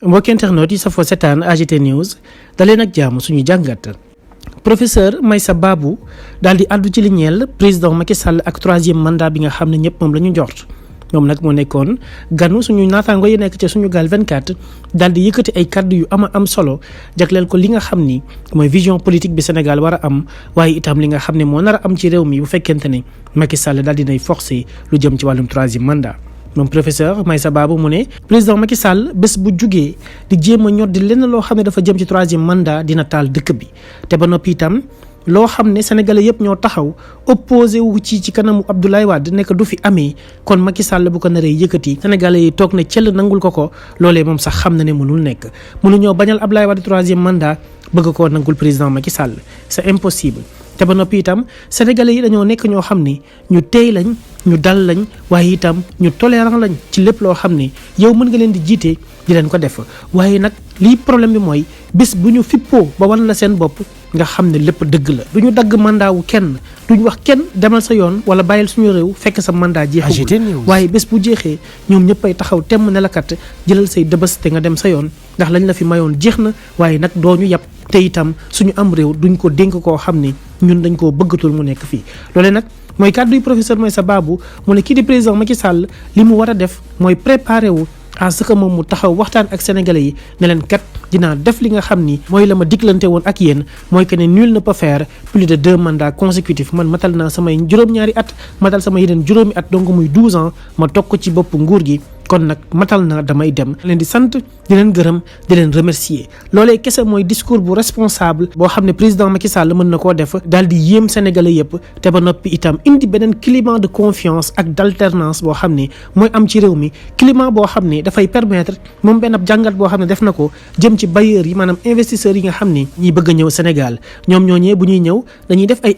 mbokki internet yi safoo setaan AGT News daleen ak jàmm suñu jàngat. Professeur Meissa Babou daal di àddu ci li ñeel président Macky Sall ak troisième mandat bi nga xam ne ñëpp moom la ñu njort moom nag moo nekkoon ganu suñu naataango yi nekk ci Sunugal 24 daal di yëkkati ay kaddu yu am solo jagleel ko li nga xam ni mooy vision politique bi Sénégal war a am waaye itam li nga xam ne moo nar a am ci réew mi bu fekkente ne Macky Sall daal di nay forcé lu jëm ci wàllum troisième mandat. moom professeur Meissa Babou mu ne président Macky Sall bés bu jugee di jéem a ñor di lenn loo xam ne dafa jëm ci troisième mandat dina taal dëkk bi te ba noppi itam loo xam ne sénégalais yëpp ñoo taxaw opposé wu ci kanamu Abdoulaye Wade nekk du fi amee kon Macky Sall bu ko naree yëkkati sénégalais yi toog ne cell nangul ko loolee moom sax xam na ne mënul nekk mënuñoo bañal Abdoulaye Wade troisième mandat bëgg koo nangul président Macky Sall c'est impossible. te ba noppi itam sénégalais yi dañoo nekk ñoo xam ni ñu tey lañ ñu dal lañ waaye itam ñu tolérant lañ ci lépp loo xam ni yow mën nga leen di jiite di leen ko def waaye nag lii problème bi mooy bés bu ñu fippoo ba wan la seen bopp nga xam ne lépp dëgg la du ñu dagg mandat wu kenn duñ wax kenn demal sa yoon wala bàyyil suñu réew fekk sa mandat jeexagul waaye bés bu jeexee ñoom ñëppay taxaw temm ne la kat jëlal say dëbës te nga dem sa yoon ndax lañ la fi mayoon jeex na waaye nag doo ñu yàpp te itam suñu am réew duñ ko dénk koo xam ni ñun dañ koo bëggatul mu nekk fii loolee nag mooy kàddu yi professeur Meissa Babou mu ne kii di président Macky Sall li mu war a def mooy préparé wu à ce que moom mu taxaw waxtaan ak sénégalais yi ne leen kat dinaa def li nga xam ni mooy la ma diglante woon ak yéen mooy que ne nul ne peut faire plus de 2 mandats consécutifs man matal naa samay juróom-ñaari at matal sama yeneen juróomi at donc muy 12 ans ma toog ko ci bopp nguur gi kon nag matal na damay dem leen di sant di leen gërëm di leen remercier loolee kese mooy discours bu responsable boo xam ne président Macky Sall mën na koo def daal di yéem sénégalais yëpp te ba noppi itam indi beneen climat de confiance ak d'alternance boo xam ne mooy am ci réew mi climat boo xam ne dafay permettre moom benn jàngat boo xam ne def na ko jëm ci bailleurs yi maanaam investisseurs yi nga xam ne ñiy bëgg a ñëw Sénégal ñoom ñooñee bu ñuy ñëw dañuy def ay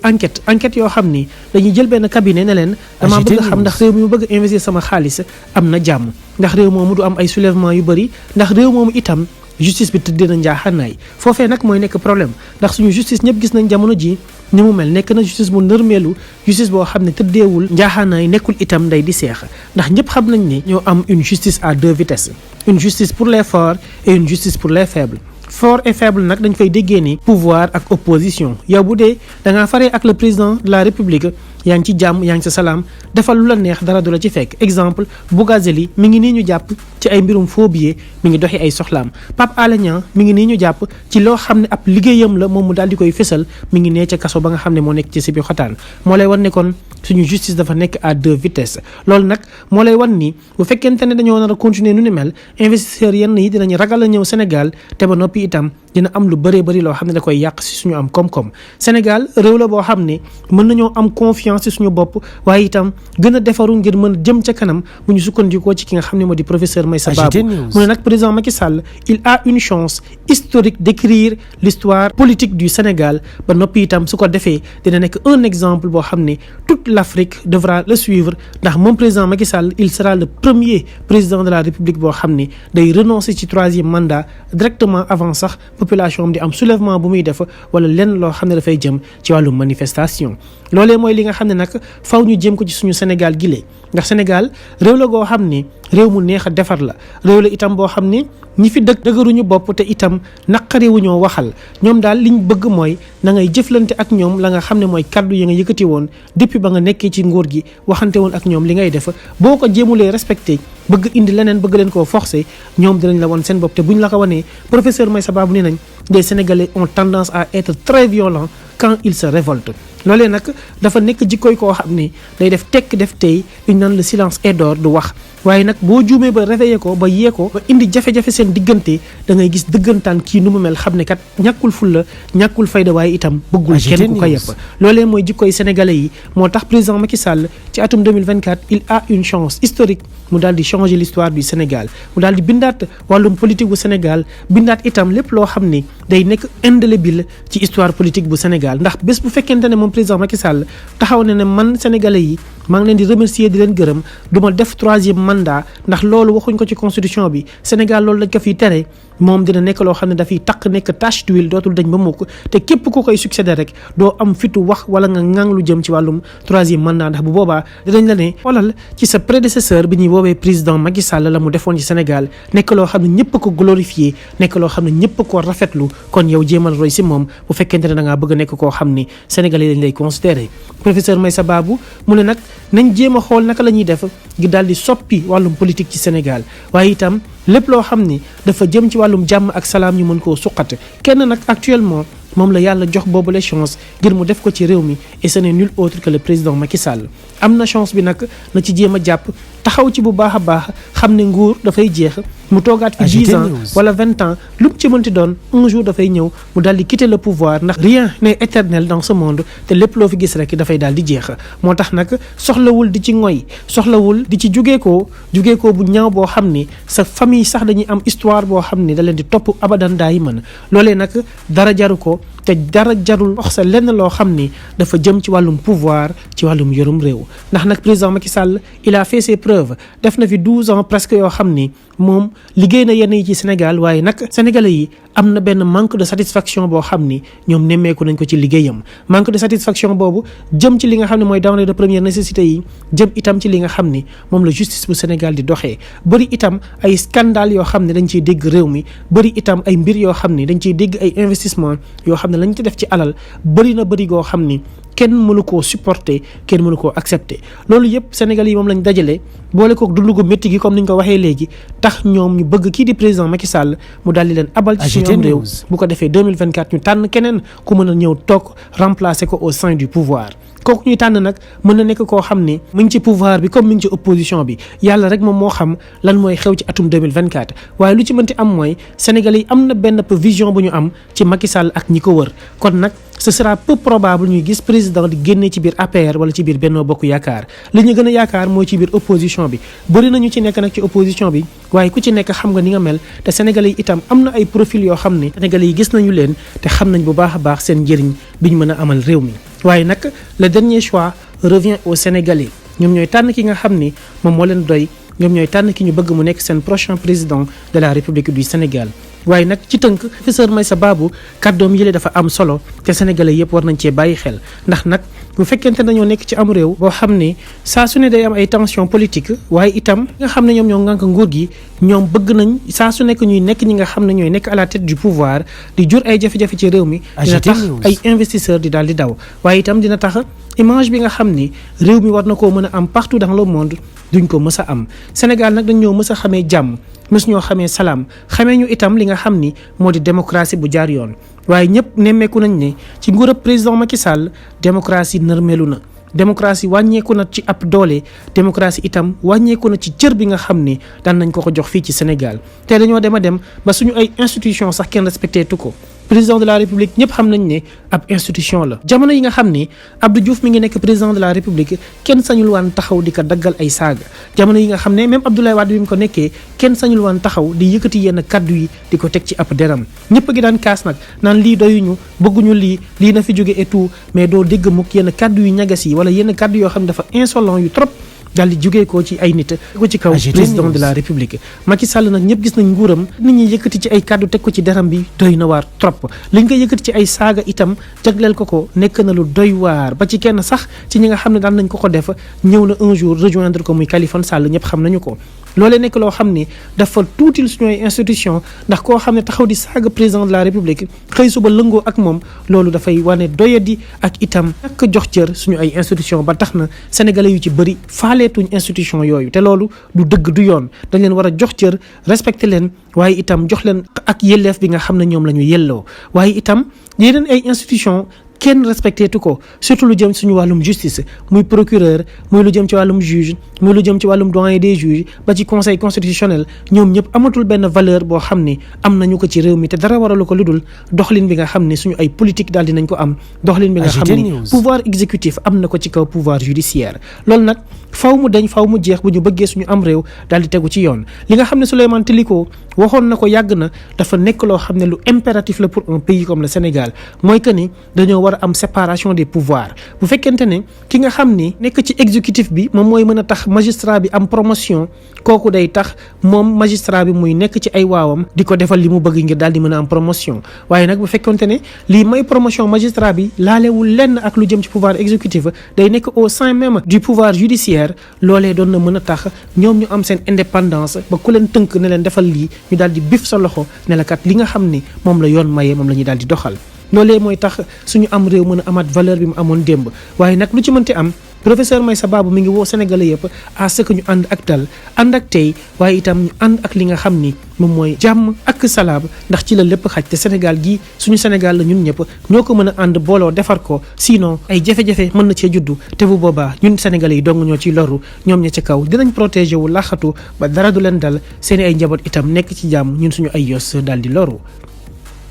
enquête yoo xam ne dañuy jël benn cabinet ne leen damaa bëgg a xam ndax réew mi mu bëgg a investir sama xaalis am na jàmm ndax réew moomu du am ay soulèvement yu bëri ndax réew moomu itam justice bi tëddee na njaaxaanaay foofee nag mooy nekk problème ndax suñu justice ñëpp gis nañ jamono ji ni mu mel nekk na justice bu nërmeelu justice boo xam ne tëddeewul njaaxaanaay nekkul itam nday di seex ndax ñëpp xam nañ ne ñoo am une justice à 2 vitesses une justice pour les forts et une justice pour les faibles fort et faible nag dañ koy déggee ni pouvoir ak opposition yow bu dee da ngaa faree ak le président de la république yaa ngi ci jàmm yaa ngi ci salaam defal lu la neex dara du la ci fekk exemple Bougazelli mi ngi nii ñu jàpp ci ay mbirum faux billets mi ngi doxi ay soxlaam Pape Alé Niang mi ngi nii ñu jàpp ci loo xam ne ab liggéeyam la moom mu daal di koy fésal mi ngi nee ca kaso ba nga xam ne moo nekk ci si bi xotaan moo lay wan ne kon suñu justice dafa nekk à 2 vitesses loolu nag moo lay wan ni bu fekkente ne dañoo nar a continuer nu ni mel investisseurs yenn yi dinañ ragal a ñëw Sénégal te ba noppi itam dina am lu bëree bëri loo xam ne da koy yàq si suñu am koom-koom Sénégal réew la boo xam ne mën nañoo am confiance ci suñu bopp waaye itam gën a defaru ngir mën jëm ca kanam bu ñu sukkandikoo ci ki nga xam ne moo di professeur Meissa Babou mu ne nag président Macky Sall il a une chance historique d'écrire l'histoire politique du Sénégal ba noppi itam su ko defee dina nekk un exemple boo xam ne toute l'Afrique devra le suivre ndax moom président Macky Sall il sera le premier président de la République boo xam ne day renoncer ci troisième mandat directement avant sax population am di am soulèvement bu muy def wala lenn loo xam ne dafay jëm ci wàllu manifestation loolee mooy li nga xam ne nag faw ñu jëm ko ci suñu Sénégal gile ndax Sénégal réew la goo xam ne réew mu neex a defar la réew la itam boo xam ne ñi fi dëgëruñu bopp te itam naqariwuñoo waxal ñoom daal liñ bëgg mooy na ngay jëflante ak ñoom la nga xam ne mooy kaddu yi nga yëkkati woon depuis ba nga nekkee ci nguur gi waxante woon ak ñoom li ngay def boo ko jéemulee respecté bëgg indi leneen bëgg leen koo forcer ñoom dinañ la won seen bopp te buñ la ko wanee professeur Meissa Babou nee nañ des Sénégalais ont tendance à être très violents quand ils se révoltent loolee nag dafa nekk jikkooy koo xam ne day def tekk def tey ñu naan le silence est d'or du wax waaye nag boo juumee ba réveillé ko ba yee ko ba indi jafe-jafe seen diggante da ngay gis dëggantaan kii nu mu mel xam ne kat ñàkkul fulla ñàkkul fayda waaye itam bëggul kenn ku ko yepp loolee mooy jikkooy sénégalais yi moo tax président Macky Sall ci atum 2024 il a une chance historique mu daal di changer l'histoire du Sénégal mu daal di bindaat wàllum politique bu Sénégal bindaat itam lépp loo xam ne day nekk indélébile ci histoire politique bu Sénégal ndax bés bu fekkente ne moom président Macky Sall taxaw ne man sénégalais yi maa ngi leen di remercier di leen gërëm du ma def troisième mandat ndax loolu waxuñ ko ci constitution bi Sénégal loolu lañ ko fiy tere moom dina nekk loo xam ne dafay taq nekk tache d'huile dootul dañ ba mukk te képp ku koy succéder rek doo am fitu wax wala nga ŋang lu jëm ci wàllum troisième mandat ndax bu boobaa dinañ la ne xoolal ci sa prédécesseur bi ñuy woowee président Macky Sall la mu defoon ci Sénégal nekk loo xam ne ñëpp ko glorifié nekk loo xam ne ñëpp ko rafetlu kon yow jéemal roy si moom bu fekkente ne da ngaa bëgg a nekk koo xam ni sénégalais lañ lay considéré professeur Meissa Babou mu ne nag nañ jéem a xool naka la ñuy def ngir daal di soppi wàllum politique ci Sénégal waaye itam lépp loo xam ni dafa jëm ci wàllum jàmm ak salaam ñu mën koo suqat kenn nag actuellement moom la yàlla jox boobu la chance ngir mu def ko ci réew mi et ce n'est nul autre que le président Macky Sall am na chance bi nag na ci jéem a jàpp taxaw ci bu baax a baax xam ne nguur dafay jeex mu toogaat fi 10 ans wala 20 ans lu mu ci mënti doon un jour dafay ñëw mu daal di quitter le pouvoir ndax rien n'est éternel dans ce monde te lépp loo fi gis rek dafay daal di jeex moo tax nag soxlawul di ci ngoy soxlawul di ci jugeekoo bu ñaaw boo xam ni sa famille sax dañuy am histoire boo xam ni da leen di topp abadan daay mën loolee nag dara jaru ko te dara jarul wax sa lenn loo xam ni dafa jëm ci wàllum pouvoir ci wàllum yorum réew ndax nag président Macky Sall il a fait ses preuves def na fi 12 ans presque yoo xam ni moom liggéey na yenn yi ci Sénégal waaye nag sénégalais yi am na benn manque de satisfaction boo xam ni ñoom nemmeeku nañ ko ci liggéeyam manque de satisfaction boobu jëm ci li nga xam ne mooy denrées de première nécessité yi jëm itam ci li nga xam ni moom la justice bu Sénégal di doxee bëri itam ay scandale yoo xam ne dañ ciy dégg réew mi bëri itam ay mbir yoo xam ni dañ ciy dégg ay investissement yoo xam ne lañ ci def ci alal bëri na bëri goo xam ni kenn mënu koo supporter kenn mënu koo accepter loolu yëpp Sénégal yi moom lañ dajale boole ko dundu gu métti gi comme niñ ko waxee léegi tax ñoom ñu bëgg kii di président Macky Sall mu daal di leen abal ci suñu am réew bu ko defee 2024 ñu tànn keneen ku mën a ñëw toog remplacer ko au sein du pouvoir kooku ñuy tànn nag mën na nekk koo xam ni mu ngi ci pouvoir bi comme mi ngi ci opposition bi yàlla rek moom moo xam lan mooy xew ci atum 2024 waaye lu ci mënti am mooy Sénégalais yi am na benn vision bu ñu am ci Macky Sall ak ñi ko wër kon nag ce sera peu probable ñuy gis président di génnee ci biir APR wala ci biir Benno Bokk Yaakaar li ñu gën a yaakaar mooy ci biir opposition bi bëri nañu ci nekk nag ci opposition bi waaye ku ci nekk xam nga ni nga mel te Sénégalais yi itam am na ay profil yoo xam ne Sénégalais yi gis nañu leen te xam nañ bu baax a baax seen njëriñ bi ñu mën a amal réew mi waaye nag le dernier choix revient aux Sénégalais ñoom ñooy tànn ki nga xam ni moom moo leen doy ñoom ñooy tànn ki ñu bëgg mu nekk seen prochain président de la République du Sénégal waaye nag ci tënk professeur Meissa Babou kàddoom yële dafa am solo te sénégalais yëpp war nañ cee bàyyi xel ndax nag bu fekkente dañoo nekk ci am réew boo xam ne saa su ne day am ay tension politique waaye itam nga xam ne ñoom ñoo ngànk nguur gi ñoom bëgg nañ saa su nekk ñuy nekk ñi nga xam ne ñooy nekk à la tête du pouvoir di jur ay jafe-jafe ci réew mi dina tax ay investisseurs di daal di daw waaye itam dina tax image bi nga xam ni réew mi war na koo mën a am partout dans le monde duñ ko mës a am Sénégal nag dañ ñoo mës a xamee jàmm mës ñoo xamee salaam xamee ñu itam li nga xam ni moo di démocratie bu jaar yoon waaye ñëpp nemmeeku nañ ne ci nguurab président Macky Sall démocratie nërmelu na démocratie wàññeeku na ci ab doole démocratie itam wàññeeku na ci cër bi nga xam ni daan nañ ko jox fii ci Sénégal te dañoo dem a dem ba suñu ay institution sax kenn respecté tu ko président de la république ñëpp xam nañ ne ab institution la jamono yi nga xam ni Abdou Diouf mi ngi nekk président de la république kenn sañul waan taxaw di ko daggal ay saaga jamono yi nga xam ne même Abdoulaye Wade bi mu ko nekkee kenn sañul waan taxaw di yëkkati yenn kaddu yi di ko teg ci ab deram ñëpp a ngi daan kaas nag naan lii doyuñu bëgguñu lii na fi jóge et tout mais doo dégg mukk yenn kaddu yu ñagas yi wala yenn kaddu yoo xam ne dafa insolent yu trop daal di jógee ko ci ay nit ko ci kaw président de la république Macky Sall nag ñëpp gis nañ nguuram nit ñi yëkkati ci ay kàddu teg ko ci deram bi doy na waar trop liñ ko yëkkati ci ay saaga itam jagleel ko nekk na lu doy waar ba ci kenn sax ci ñi nga xam ne daan nañ ko def ñëw na un jour rejoindre ko muy Khalifa Sall ñëpp xam nañu ko loolee nekk loo xam ni dafa tuutil suñuy institution ndax koo xam ne taxaw di saaga président de la république xëy suba lëngoo ak moom loolu dafay wane doyadi ak itam ak jox cër suñu ay institution ba tax na sénégalais yu ci bëri faaleetuñ institution yooyu te loolu du dëgg du yoon dañ leen war a jox cër respecté leen waaye itam jox leen ak yelleef bi nga xam ne ñoom la ñu yelloo waaye itam yeneen ay institution kenn respecté tu ko surtout lu jëm suñu wàllum justice muy procureur muy lu jëm ci wàllum juge muy lu jëm ci wàllum doyen des juges ba ci conseil constitutionnel ñoom ñëpp amatul benn valeur boo xam ne am nañu ko ci réew mi te dara waralu ko lu dul doxalin bi nga xam ne suñu ay politique daal dinañ ko am doxalin bi nga xam ne pouvoir exécutif am na ko ci kaw pouvoir judiciaire loolu nag faw mu dañ faw mu jeex bu ñu bëggee suñu am réew daal di tegu ci yoon li nga xam ne Souleymane Teliko waxoon na ko yàgg na dafa nekk loo xam ne lu impératif la pour un pays comme le Sénégal mooy que ni dañoo war a am séparation des pouvoirs bu fekkente ne ki nga xam ni nekk ci exécutif bi moom mooy mën a tax magistrat bi am promotion kooku day tax moom magistrat bi muy nekk ci ay waawam di ko defal li mu bëgg ngir daal di mën a am promotion. waaye nag bu fekkonte ne lii may promotion magistrat bi laalewul lenn ak lu jëm ci pouvoir exécutif day nekk au sein même du pouvoir judiciaire loolee doon na mën a tax ñoom ñu am seen indépendance ba ku leen tënk ne leen defal lii ñu daal di bif sa loxo ne la kat li nga xam ni moom la yoon maye moom la ñuy daal di doxal. loolee mooy tax suñu am réew mën a amaat valeur bi mu amoon démb waaye nag lu ci mënti am professeur Meissa Babou mi ngi woo Sénégalais yëpp à ce que ñu ànd ak dal ànd ak tey waaye itam ñu ànd ak li nga xam ni moom mooy jàmm ak salaam ndax ci la lépp xaj te Sénégal gi suñu Sénégal la ñun ñëpp ñoo ko mën a ànd booloo defar ko sinon ay jafe-jafe mën na cee juddu te bu boobaa ñun Sénégalais yi dong ñoo ciy loru ñoom ña ca kaw dinañ protéger wu laxatu ba dara du leen dal seeni ay njaboot itam nekk ci jàmm ñun suñu ay yos daal di loru.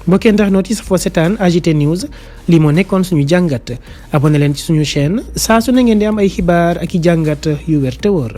mbokki internautes yi safoo seetaan AGT News lii moo nekkoon suñu jàngat abonné leen ci suñu chaîne saa su ne ngeen di am ay xibaar ak i jàngat yu wér te wóor.